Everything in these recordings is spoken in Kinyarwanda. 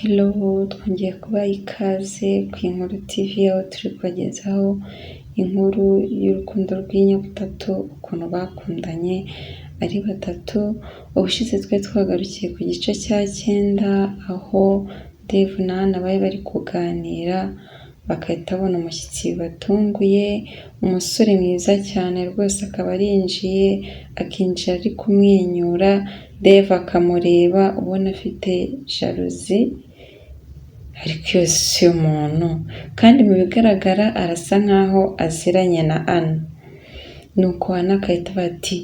Hello, twongeye kubaha ikaze ku Inkuru TV, aho turi kubagezaho inkuru y'urukundo rw'inyabutatu, ukuntu bakundanye ari batatu. Ubushize twari twagarukiye ku gice cya 9, aho Dave na Anna bari bari kuganira, bagahita babona umushyitsi bibatunguye, umusore mwiza cyane rwose akaba arinjiye, akinjira ari kumwenyura, Dave akamureba ubona afite jalousie, ariko iyo si umuntu, kandi mu bigaragara arasa nkaho aziranye na Anna. Nuko Anna agahita avuga ati: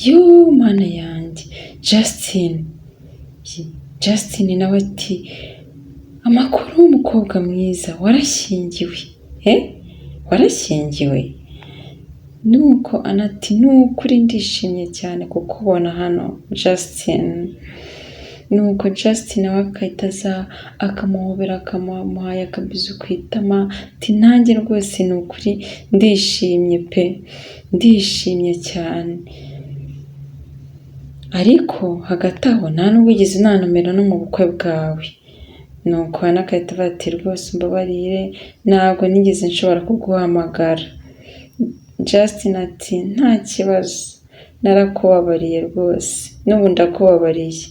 "Yuuu, Mana yanjye, Justin!" Justin nawe ati: "Amakuru w'umukobwa mwiza, warashyingiwe? Warashyingiwe?" Nuko Anna ati: "Ni ukuri ndishimye cyane kukubona hano, Justin." Nuko Justin nawe agahita aza akamuhobera, akamuhaye akabizu ku itama, ati: "Nanjye rwose ni ukuri ndishimye pe, ndishimye cyane. Ariko hagati aho nta nubwo wigeze unantumira no mu bukwe bwawe." Nuko Anna agahita avuga ati: "Rwose umbabarire, ntabwo nigeze nshobora kuguhamagara." Justin ati: "Nta kibazo, narakubabariye rwose, n'ubu ndakubabariye."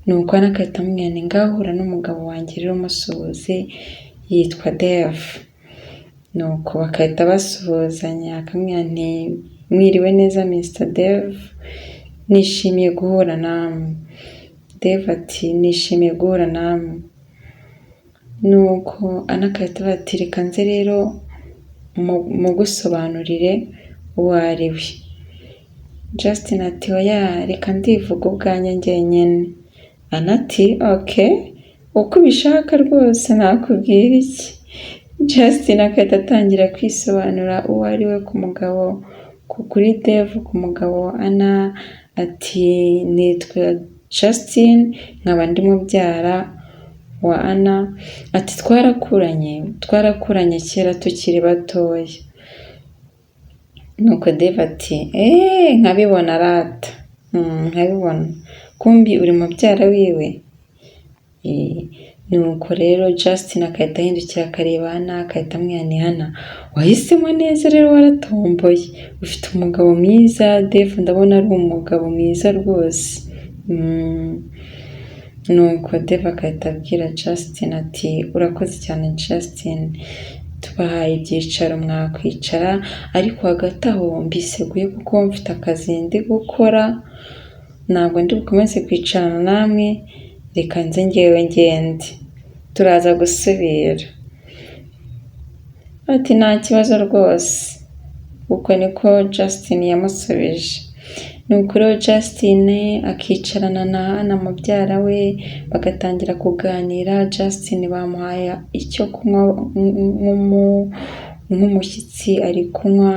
Nuko Anna agahita amubwira nti: "Ngaho hura n'umugabo wanjye rero umusuhuze, yitwa Dave." Nuko bagahita basuhuzanya, akamubwira nti: "Mwiriwe neza Mr Dave, nishimiye guhura namwe." Dave ati: "Nishimiye guhura namwe." Nuko Anna agahita avuga ati: "Reka nze rero mugusobanurire uwo ari we." Justin ati: "Oya, reka ndivuga ubwanjye njyenyine." Anna ati: "Okay, uko ubishaka rwose, nakubwira iki?" Justin agahita atangira kwisobanura uwo ari we ku mugabo, kuri Dave, ku mugabo wa Anna, ati: "Nitwa Justin, nkaba ndi mubyara wa Anna." Ati: "Twarakuranye, twarakuranye kera tukiri batoya." Nuko Dave ati: "Eee, nkabibona rata, nkabibona, kumbi uri mubyara wiwe." Nuko rero Justin agahita ahindukira akareba Anna, agahita amubwira ni: "Anna, wahisemo neza rero, waratomboye, ufite umugabo mwiza. Dave ndabona ari umugabo mwiza rwose." Nuko Dave agahita abwira Justin ati: "Urakoze cyane, Justin, tubahaye ibyicaro mwakwicara, ariko hagati aho mbiseguye kuko mfite akazi ndi gukora, ntabwo ndi bukomeze kwicarana namwe, reka nze ngewe ngende, turaza gusubira." Ati: "Nta kibazo rwose." Uko niko Justin yamusubije. Nuko rero Justin akicarana na Anna mubyara we, bagatangira kuganira. Justin bamuhaye icyo kunywa nk'umushyitsi, ari kunywa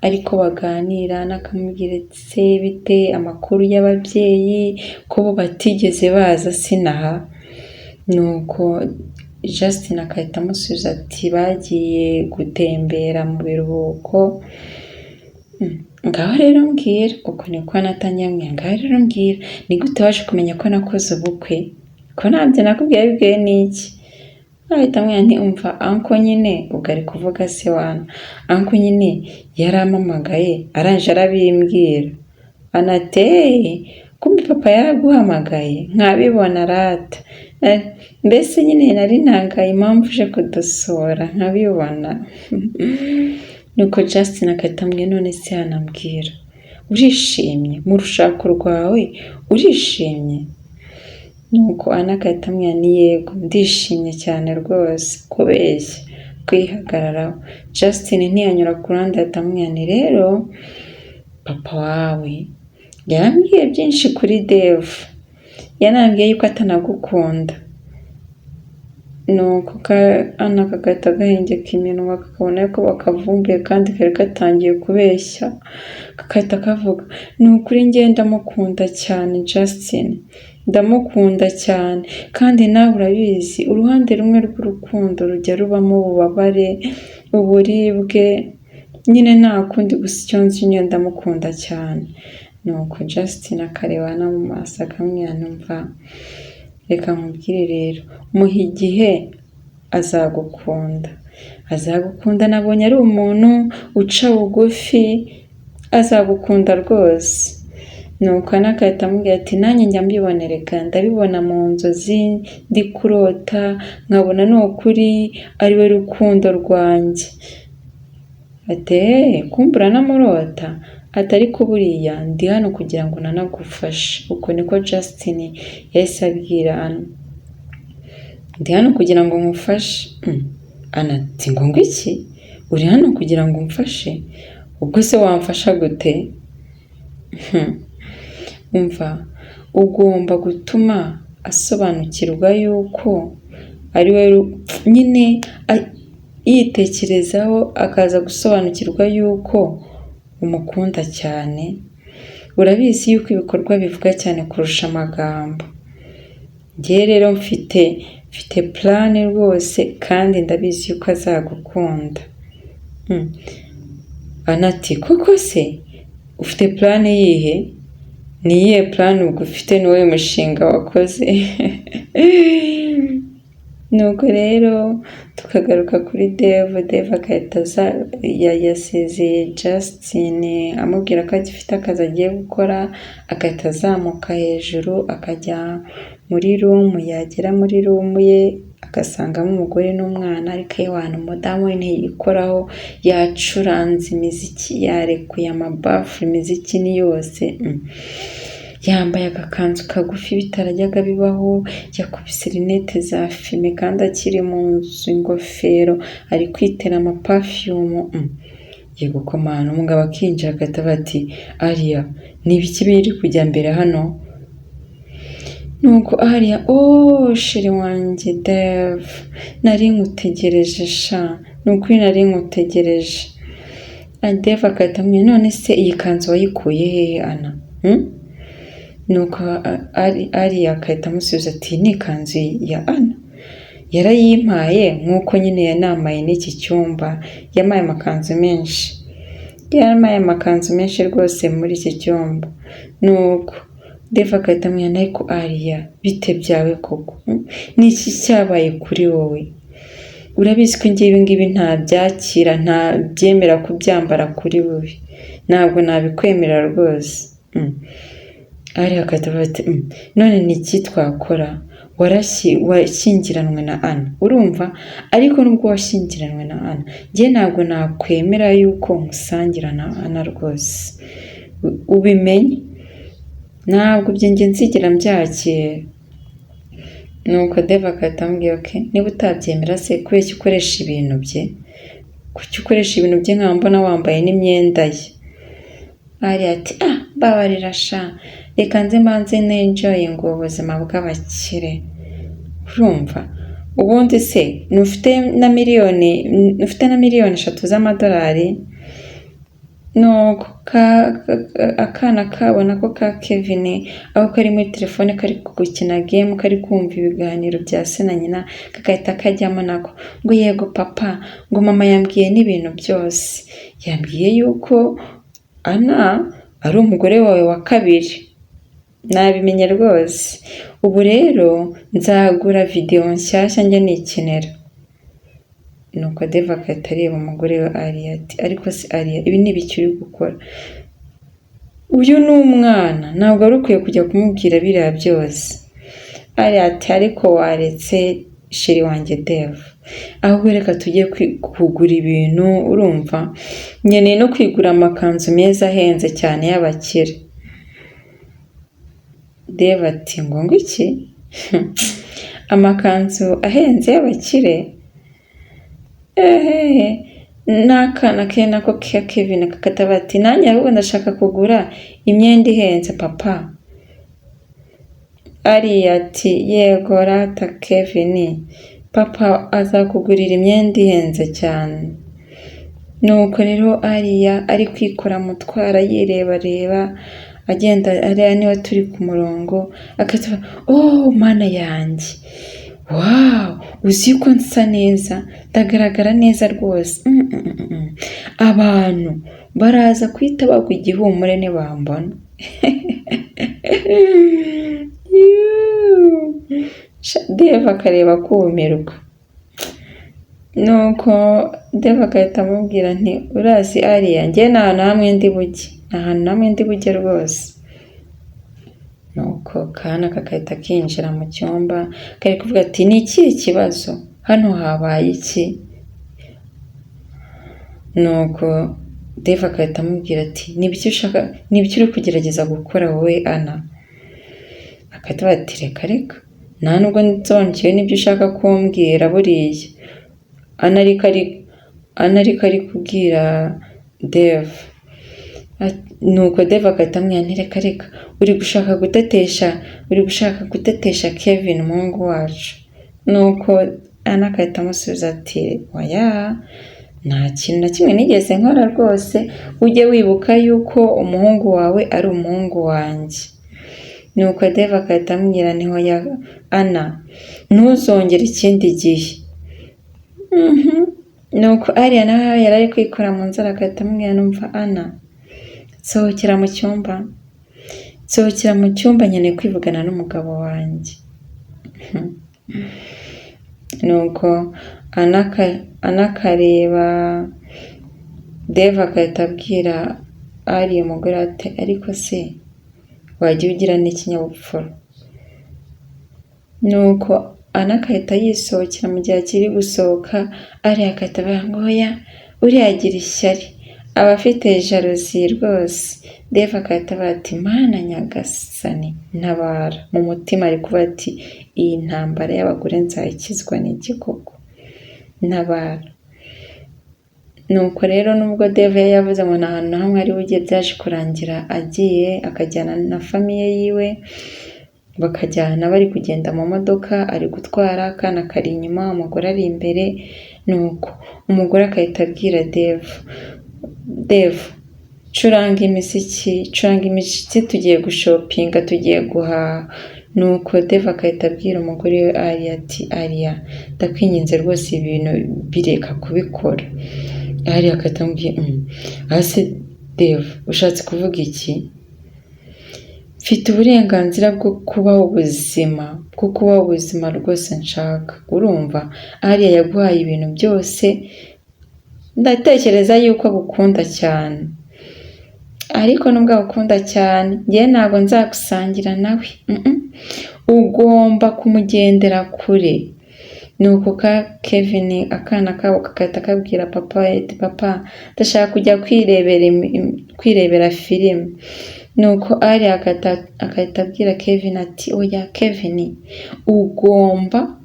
ariko baganira, akamubwira ati: "Se bite, amakuru y'ababyeyi, ko bo batigeze baza sinaha?" Nuko Justin agahita amusubiza ati: "Bagiye gutembera mu biruhuko." "Ngaho rero mbwira," uko niko anatangiye ambwira, "ngaho rero mbwira, ni gute waje kumenya ko nakoze ubukwe, ko ntabyo nakubwiye, bibwiwe n'iki?" Ahita amubwira nti: "Umva, uncle nyine," ubwo ari kuvuga se wa Anna, "uncle nyine yarampamagaye, arangije arabimbwira." Anna ati: "Eee, kumbi papa yaraguhamagaye, nkabibona rata. Mbese nyine nari ntangaye impamvu uje kudusura, nkabibona." Nuko Justin agahita ambwira: "None se yanambwira, urishimye mu rushako rwawe, urishimye?" Nuko Anna agahita ambwira ni: "Yego, ndishimye cyane rwose." Kubeshya, kwihagararaho. Justin ntiyanyura ku ruhande, ahita amubwira ni: "Rero papa wawe yarambwiye byinshi kuri Dave, yanambwiye yuko atanagukunda." Nuko Anna kagahita gahengeka iminwa, kakabona yuko bakavumbuye kandi kari gatangiye kubeshya, kakahita kavuga: "Ni ukuri njye ndamukunda cyane Justin, ndamukunda cyane, kandi nawe urabizi, uruhande rumwe rw'urukundo rujya rubamo ububabare, uburibwe nyine, nta kundi, gusa icyo nzi nyine ndamukunda cyane." Nuko Justin akareba Anna mu maso, akamubwira: "Numva Reka nkubwire rero, muhe igihe azagukunda, azagukunda, nabonye ari umuntu uca bugufi, azagukunda rwose. Nuko Ana agahita amubwira ati nanjye njya mbibona reka, ndabibona mu nzozi ndi kurota, nkabona ni ukuri ari we rukundo rwanjye. Ati eee, kumbe uranamurota? Ati ariko buriya ndi hano kugira ngo nanagufashe. Uko niko Justin yahise abwira Ana. Ndi hano kugira ngo nkufashe. Ana ati ngo ngwiki? Uri hano kugira ngo umfashe? Ubwo se wamfasha gute? Umva, ugomba gutuma asobanukirwa yuko ari we nyine yitekerezaho, akaza gusobanukirwa yuko umukunda cyane. Urabizi yuko ibikorwa bivuga cyane kurusha amagambo. Njyewe rero mfite plan rwose, kandi ndabizi yuko azagukunda. Ana ati koko se ufite plan yihe? Ni iyihe plan ubwo ufite? Ni uwuhe mushinga wakoze? Nuko rero tukagaruka kuri Dave. Dave agahita aza, yasezeye Justin amubwira ko agifite akazi agiye gukora, agahita azamuka hejuru akajya muri room, yagera muri room ye agasangamo umugore n'umwana, ariko ewana umudamu we ntiyikoraho, yacuranze imiziki, yarekuye amabafure, imiziki ni yose. Yambaye agakanzu kagufi bitarajyaga bibaho, yakubise lunettes za fumé kandi akiri mu nzu, ingofero, ari kwitera amaperfume. Yego ko Mana, umugabo akinjira agahita avuga ati Ariya, ni ibiki biri kujya mbere hano? Nuko Ariya, oh chéri wanjye Dave, nari nkutegereje sha, ni ukuri nari nkutegereje. Dave agahita amubwira, none se iyi kanzu wayikuye hehe Ana? Nuko Ariya agahita amusubiza ati iyi ni ikanzu ya Ana, yarayimpaye nk'uko nyine yanamaye n'iki cyumba, yampaye amakanzu menshi, yampaye amakanzu menshi rwose muri iki cyumba. Nuko Dave agahita amubwira, ariko Ariya, bite byawe koko? Ni iki cyabaye kuri wowe? Urabizi ko ngewe ibi ngibi ntabyakira, ntabyemera kubyambara kuri wowe, ntabwo nabikwemerera rwose. Ariya agahita avuga ati none ni iki twakora? Washyingiranwe na Ana, urumva? Ariko nubwo washyingiranwe na Ana, njye ntabwo nakwemera yuko nkusangira na Ana rwose, ubimenye, ntabwo ibyo njye nzigera mbyakira. Nuko Dave agahita amubwira, okay, niba utabyemera se kubera iki ukoresha ibintu bye? Kuki ukoresha ibintu bye nkaba mbona wambaye n'imyenda ye? Ariya ati ah, mbabarira sha, reka nze mbanze nenjoyinge ubu buzima bw'abakire. Urumva, ubundi se ntufite na miliyoni, ntufite na miliyoni 3 z'amadolari? Nuko akana kabo nako ka Kevin, aho kari muri telefone kari gukina game, kari kumva ibiganiro bya se na nyina, kagahita kajyamo nako ngo yego papa, ngo mama yambwiye n'ibintu byose, yambwiye yuko Ana ari umugore wawe wa kabiri, nabimenye rwose. Ubu rero nzagura videwo nshyashya njye nikinira. Nuko Dave agahita areba umugore we Ariya ati ariko se Ariya, ibi ni ibiki uri gukora? Uyu ni umwana, ntabwo wari ukwiye kujya kumubwira biriya byose. Ariya ati ariko waretse chéri wanjye Dave, ahubwo reka tujye kugura ibintu, urumva nkeneye no kwigura amakanzu meza ahenze cyane y'abakire. Dave ati ngo ngwiki? Amakanzu ahenze y'abakire? Ehehe, n'akana ke nako ka Kevin kakataba ati nanjye ahubwo ndashaka kugura imyenda ihenze papa. Ariya ati yego rata Kevin, papa azakugurira imyenda ihenze cyane. Nuko rero Ariya ari kwikora mutwara, yirebareba, agenda areba niba turi ku murongo, akahita oh Mana yanjye, wow, uzi ko nsa neza, ndagaragara neza rwose, abantu baraza guhita bagwa igihumure nibambona. Yuuu! Dave akareba akumirwa. Nuko Dave agahita amubwira nti urazi Ariya, njye nta hantu hamwe ndi bujye, nta hantu na hamwe ndi bujye rwose. Nuko Kana kakahita kinjira mu cyumba, kari kuvuga ati ni ikihe kibazo? Hano habaye iki? Nuko Dave agahita amubwira ati ni ibiki ushaka, ni ibiki uri kugerageza gukora wowe Ana? Agahita avuga ati reka reka, nta nubwo nsobanukiwe n'ibyo ushaka kumbwira buriya. Ana ariko ari kubwira Dave. Nuko Dave agahita amubwira nti reka reka, uri gushaka gutetesha, uri gushaka gutetesha Kevin umuhungu wacu. Nuko Ana agahita amusubiza ati oya, nta kintu na kimwe nigeze nkora rwose, ujye wibuka yuko umuhungu wawe ari umuhungu wanjye. Nuko Dave agahita amubwira nti hoya Ana, ntuzongere ikindi gihe. Nuko Ariya nawe yari ari kwikora mu nzara agahita amubwira numva Ana, nsohokera mu cyumba, nsohokera mu cyumba, nkeneye kwivugana n'umugabo wanjye. Nuko Ana akareba Dave agahita abwira Ariya umugore ati ariko se wagiye ugira n'ikinyabupfura. Nuko Ana agahita yisohokera, mu gihe akiri gusohoka Ariya agahita avuga ngo oya, uriya agira ishyari, aba afite jalousie rwose. Dave agahita avuga ati Mana nyagasani ntabara, mu mutima ari kuvuga ati iyi ntambara y'abagore nzayikizwa n'iki koko, ntabara. Nuko rero nubwo Dave yari yavuze ngo nta hantu na hamwe ari bujye, byaje kurangira agiye akajyana na famille yiwe, bakajyana bari kugenda mu modoka, ari gutwara, akana kari inyuma, umugore ari imbere, nuko umugore agahita abwira Dave, Dave curanga imiziki, curanga imiziki, tugiye gushoppinga, tugiye guhaha. Nuko Dave agahita abwira umugore we Ariya ati Ariya, ndakwinginze rwose ibi bintu bireka kubikora. Ariya agahita amubwira ase Dave ushatse kuvuga iki? Mfite uburenganzira bwo kubaho ubuzima, bwo kubaho ubuzima rwose nshaka, urumva? Ariya yaguhaye ibintu byose, ndatekereza yuko agukunda cyane, ariko nubwo agukunda cyane njyewe ntabwo nzagusangira nawe, ugomba kumugendera kure. Nuko ka Kevin akana kabo kagahita kabwira papa ati papa ndashaka kujya kwirebera filime. Nuko Ariya agahita abwira Kevin ati oya Kevin, ugomba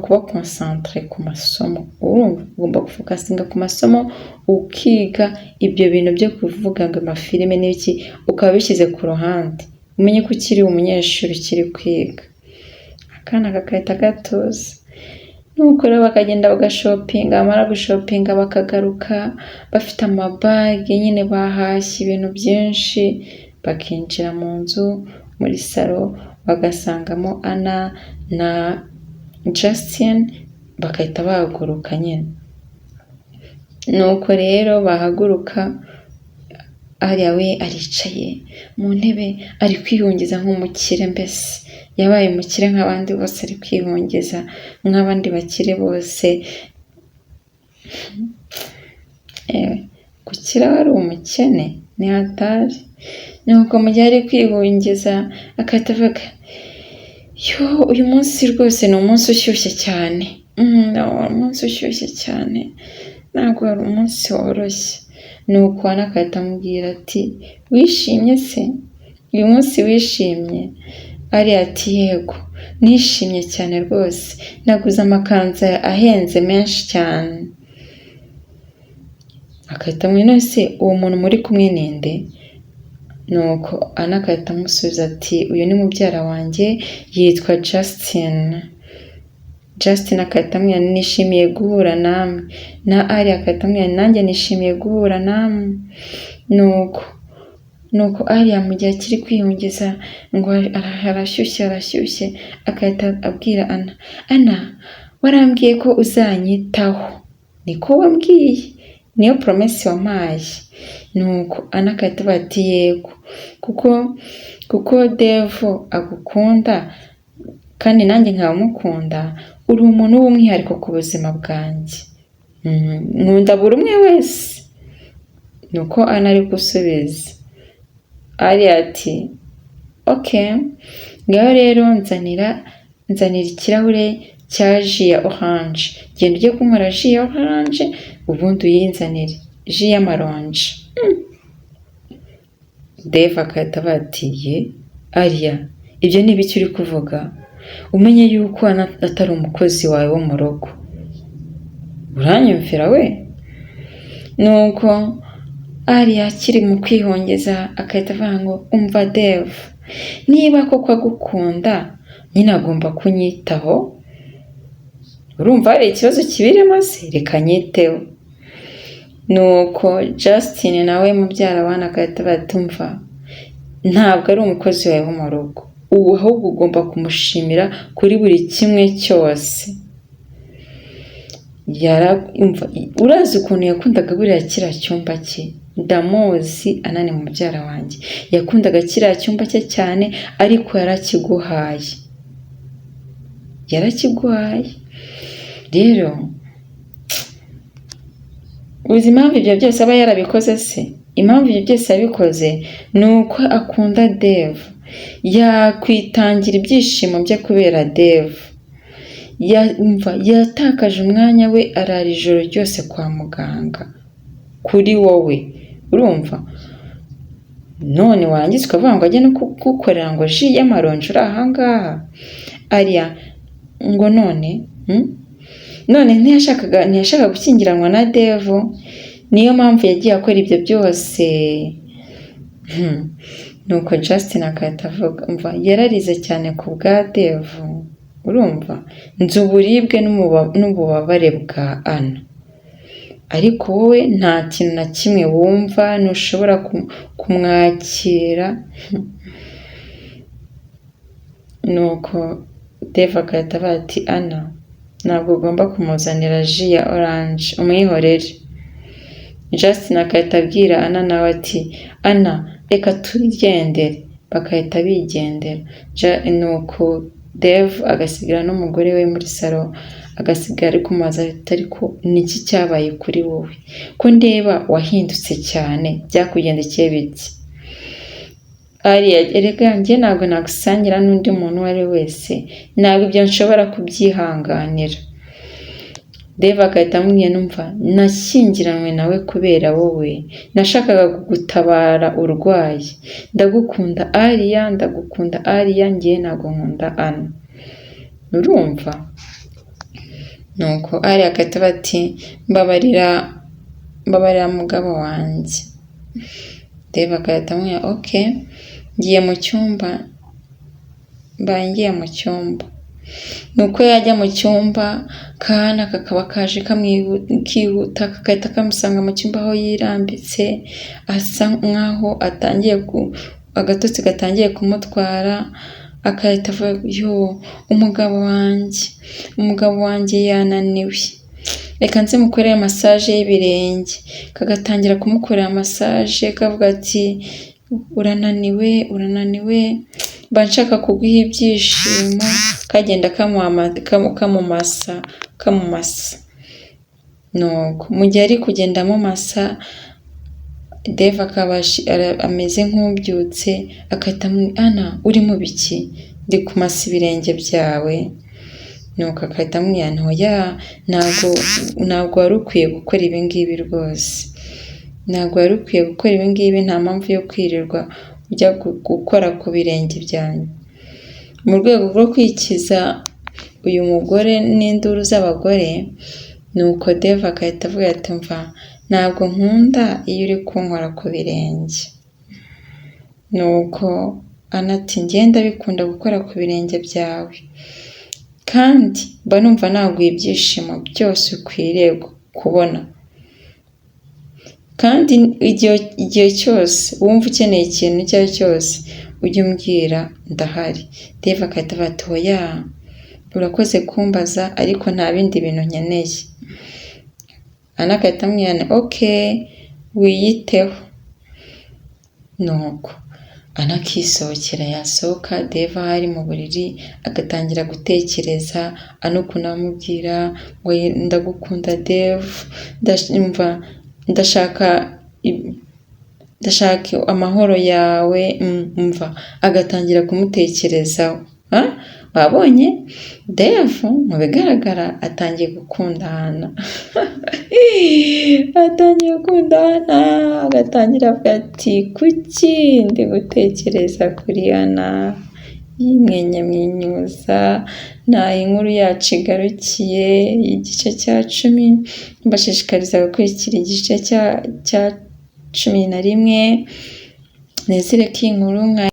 kuba concentré ku masomo, urumva? Ugomba gufocusinga ku masomo ukiga, ibyo bintu byo kuvuga ngo amafilime n'ibiki ukaba ubishyize ku ruhande, umenye ko ukiri umunyeshuri ukiri kwiga. Akana kakahita gatuza. Nuko rero bakagenda bagashoppinga, bamara gushoppinga bakagaruka bafite amabag nyine bahashye ibintu byinshi, bakinjira mu nzu muri salon bagasangamo Ana na Justin, bagahita bahaguruka nyine. Nuko rero bahaguruka, Ariya we aricaye mu ntebe ari kwihungiza nk'umukire, mbese yabaye umukire nk'abandi bose, ari kwihungiza nk'abandi bakire bose. Gukira wari umukene ni hatari. Nuko mu gihe ari kwihungiza agahita avuga yo uyu munsi rwose ni umunsi ushyushye cyane, ni umunsi ushyushye cyane, ntabwo wari umunsi woroshye. Nuko Ana agahita amubwira ati wishimye se? Uyu munsi wishimye? Ariya ati yego nishimye cyane rwose, naguze amakanzu ahenze menshi cyane. Agahita amubwira none se uwo muntu muri kumwe ninde? Nuko Ana agahita amusubiza ati uyu ni mubyara wanjye yitwa Justin. Justin agahita amubwira nishimiye guhura namwe, na Ariya agahita amubwira nanjye nishimiye guhura namwe. Nuko Ariya mu gihe akiri kwihungiza ngo arashyushye arashyushye, agahita abwira Ana, Ana warambwiye ko uzanyitaho, niko wambwiye? Niyo promesse wampaye. Nuko Ana agahita avuga ati yego, kuko Dave agukunda kandi nanjye nkaba mukunda, uri umuntu w'umwihariko ku buzima bwanjye. Nkunda buri umwe wese. Nuko Ana ari gusubiza. Alia ati okay, ngaho rero nzanira ikirahure cya jus ya orange, genda ujye kunywera jus ya orange ubundi uyinzanire, jus y'amaronji. Dave agahita avuga ati ye Alia, ibyo ni ibiki uri kuvuga? Umenye yuko Ana atari umukozi wawe wo mu rugo, uranyumvira we? Nuko Alia akiri mu kwihongeza agahita avuga ngo umva Dave, niba koko agukunda nyine agomba kunyitaho, urumva hari ikibazo kibirimo se? Reka anyiteho. Nuko Justin nawe mubyara wa Ana agahita avuga ati umva, ntabwo ari umukozi wawe wo mu rugo, ubu ahubwo ugomba kumushimira kuri buri kimwe cyose. Urazi ukuntu yakundaga buriya kiriya cyumba cye, ndamuzi Ana ni mubyara wanjye, yakundaga kiriya cyumba cye cyane ariko yarakiguhaye, yarakiguhaye. Rero uzi impamvu ibyo byose aba yarabikoze se? Impamvu ibyo byose yabikoze ni uko akunda Dave, yakwitangira ibyishimo bye kubera Dave. Yatakaje umwanya we arara ijoro ryose kwa muganga kuri wowe, urumva? None warangiza ukavuga ngo ajye no kugukorera ngo jus y'amaronji uri aha ngaha? Alia ngo none none ntiyashakaga gushyingiranwa na Dave, niyo mpamvu yagiye akora ibyo byose. Nuko Justin agahita avuga, umva yararize cyane ku bwa Dave, urumva? Nzi uburibwe n'ububabare bwa Ana, ariko wowe nta kintu na kimwe wumva, ntushobora kumwakira. Nuko Dave agahita avuga ati Ana, ntabwo ugomba kumuzanira jus ya orange, umwihorere. Justin agahita abwira Ana nawe ati Ana reka twigendere, bagahita bigendera. Nuko Dave agasigara n'umugore we muri salon, agasigara ari kumubaza ati ariko ni iki cyabaye kuri wowe? Ko ndeba wahindutse cyane, byakugendekeye bite? Alia erega njye ntabwo nagusangira n'undi muntu uwo ari we wese, ntabwo ibyo nshobora kubyihanganira. Dave agahita amubwira numva nashyingiranywe nawe kubera wowe, nashakaga kugutabara urwaye, ndagukunda Alia, ndagukunda Alia, njye ntabwo nkunda Ana, urumva? Nuko Alia agahita avuga ati mbabarira, mbabarira mugabo wanjye. Dave agahita amubwira okay, ngiye mu cyumba, mbaye ngiye mu cyumba. Nuko yajya mu cyumba, Kana kakaba kaje kihuta kagahita kamusanga mu cyumba aho yirambitse, asa nkaho atangiye agatotsi gatangiye kumutwara, agahita avuga yo umugabo wanjye, umugabo wanjye yananiwe, reka nze mukorere massage y'ibirenge. Kagatangira kumukorera massage kavuga ati urananiwe, urananiwe, mba nshaka kuguha ibyishimo, kagenda kamumasa, kamumasa. Nuko mu gihe ari kugenda amumasa, Dave akaba ameze nk'ubyutse, agahita Ana uri mu biki? Ndi kumasa ibirenge byawe. Nuko agahita amubwira nti oya, ntabwo wari ukwiye gukora ibi ngibi rwose, ntabwo wari ukwiye gukora ibi ngibi, nta mpamvu yo kwirirwa ujya gukora ku birenge byanjye. Mu rwego rwo kwikiza uyu mugore n'induru z'abagore, nuko Dave agahita avuga ati mva ntabwo nkunda iyo uri kunkora ku birenge. Nuko Ana ati njye ndabikunda gukora ku birenge byawe, kandi mba numva naguha ibyishimo byose ukwiriye kubona, kandi igihe cyose wumva ukeneye ikintu icyo ari cyo cyose ujye umbwira ndahari. Dave agahita avuga ati oya urakoze kumbaza ariko nta bindi bintu nkeneye. Ana agahita amubwira nti: "Okay, wiyiteho." Nuko Ana akisohokera. Yasohoka, Deva aho ari mu buriri agatangira gutekereza Ana, ukuntu amubwira ngo: "Ndagukunda Dev, ndumva ndashaka amahoro yawe." Mva, agatangira kumutekerezaho. Wabonye Dev mu bigaragara atangiye gukunda Ana, atangiye gukunda Ana, agatangira avuga ati: "Kuki ndi gutekereza kuri Ana?" Yimwenyamwenyuza. Nta inkuru yacu igarukiye igice cya 10. Mbashishikariza gukurikira igice cya 11. Nizere ko iyi nkuru mwa